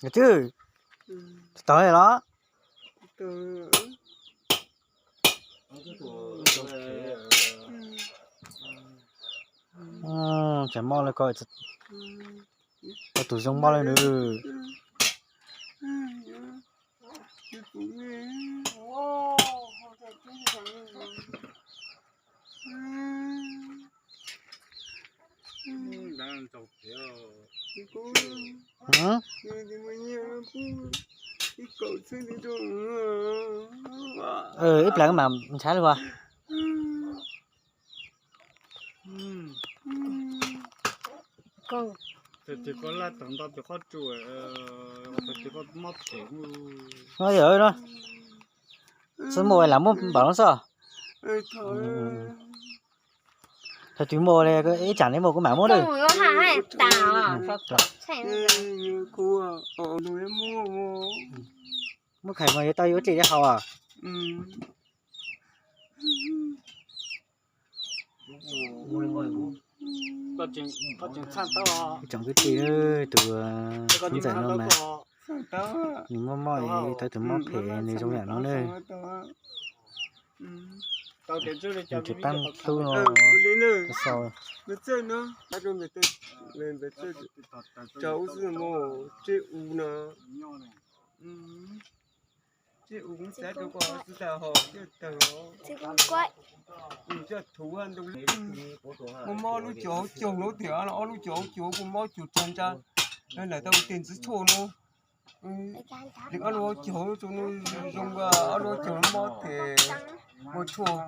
Yog twg tau los? Tseem mob li ko, tus zoo mob li nws. Ib plaws mas ntshav li as. Yog no, tsis muaj lam muab npaum no xwb. Thaum twg muaj li ib tsam li muaj kuv mam muab lawm. Muab khais mas yuav tau yuav ua dej li haus as. Ib tsoom kwv tij, tus txiv ntxawm no mas nws mob mob, tau tus mob phem nws zoo yam no ne. Nws tsis paub hlub no. Xaus. Muaj mob lub caug hauv caug lub tiam no, ob lub caug hauv caug kuj mob cuag tag ntsa. Lawv tau ua tej ntxiv tshuaj no. Ob lub hauv caug tsuas zoo, ob lub hauv caug mob ces ua tshuaj,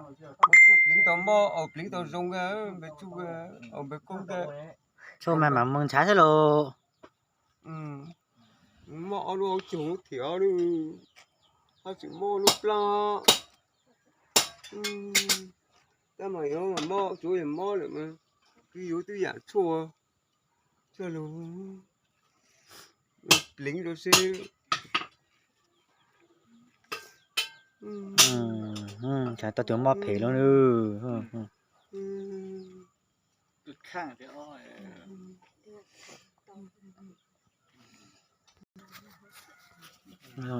ua tshuaj pleev tau mob, au pleev tau zoo, npe tsuj, au npe koob ntawd. Tshuaj mas mam mus ntshav xwb los. Mob ob lub hauv caug thiab, ho tseem mob lub plab. Tab mas yuav mob, tsuav yog mob lawm mas, kwv yuav twb yam tshuaj, tshuaj los pleev rau seb. Tau tus mob phem lawm.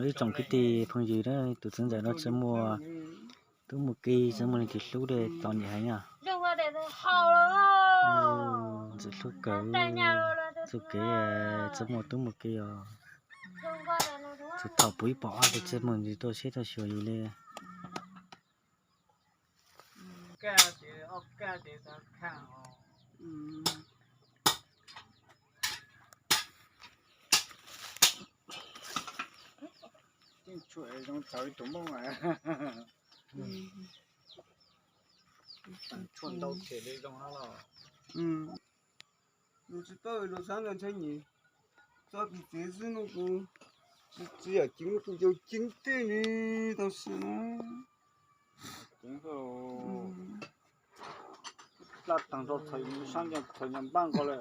Ib tsoom kwv tij phooj ywg, tus txiv ntxawm no tsis muaj tub muaj ki, tsis muaj leej twg hlub li, txom nyem heev os. Ntxim hlub kawg, txoj kev tsis muaj tub muaj ki os. Txog thaum puv ib pom ob tug txiv muaj ntsis tuaj saib tuaj xyuas yus li. Tshuaj ntau thiab li zoo no los. Nws tsis tau los sab ntawd ntshai nyi, txoj kev txiv xwb no kuv tsis yam ceev, kuv cau ceev tej li tau si no. Plab taag rau txhais sab ncaag txhais ncaag npaaj nkaus lawm.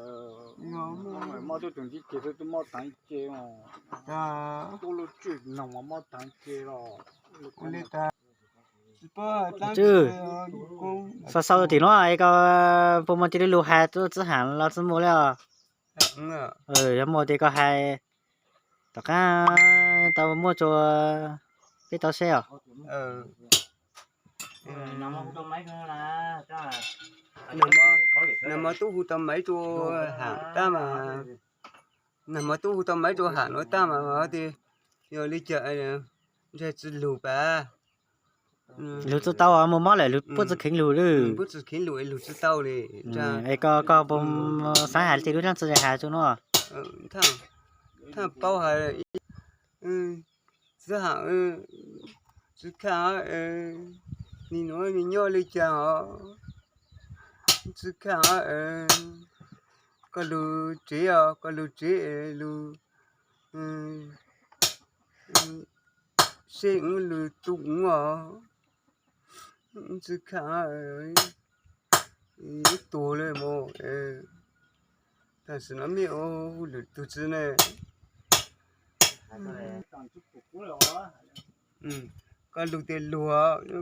Mob twb tug ntsib ceg xwb twb mob taag ib ce os. Tub lub tswj noog mas mob taag ib ce los. Xaus xaus tim no es koj puas muaj tej lub lus hais rau txiv Ham los tsis muaj li os? Yog muaj ces koj hais tom qab tau muaj rua peb tau saib os. Nag hmo tub hu tau maiv rua Ham tab mas, nag hmo tub hu tau maiv rua Ham no tab mas tias yog li cas ntshai tsis lug pas. Lug tsis tau, muaj mob lawm lug puab tsis kheev lug li. Puab tsis kheev lug, lug tsis tau li. Es koj, koj puas xaav hais tej lub dlaab tsi has rua no? Thaaj paub hais, txiv Ham, tsis khaaj, nim nuav nws nyob li cas os? Tsis khaaj, koj lug tsev os, koj lug tsev es lug Seb wb lwm tus os, tsis kha ib tuag li mas. Tam sim no mej ua lwm tus tsi ne. Koj lug tes lug,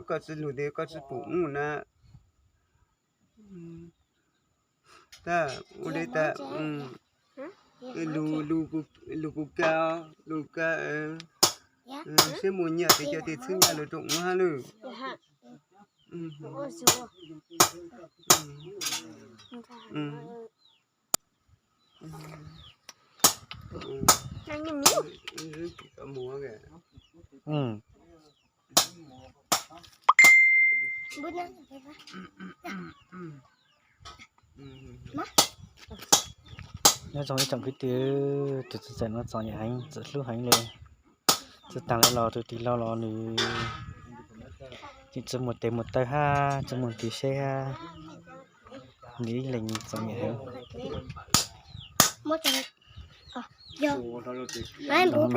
koj tsi lug tes koj tsi pum ub na. Tag ua li tas, lug kuv kab, lug kab, seb muaj nyaj tes cov tes txhwb nyaj lug rau ub hab lawm. Nyob zoo ib tsoom kwv tij, tus txiv ntxawm no txom nyem heev, txawm hlub heev li. Tsi taag le los tus tis laug los nws tseem tsi muaj tes muaj taw hab tsi muaj ntsis seb hab. Nws ib leeg txom nyem heev. Mas tus tis laug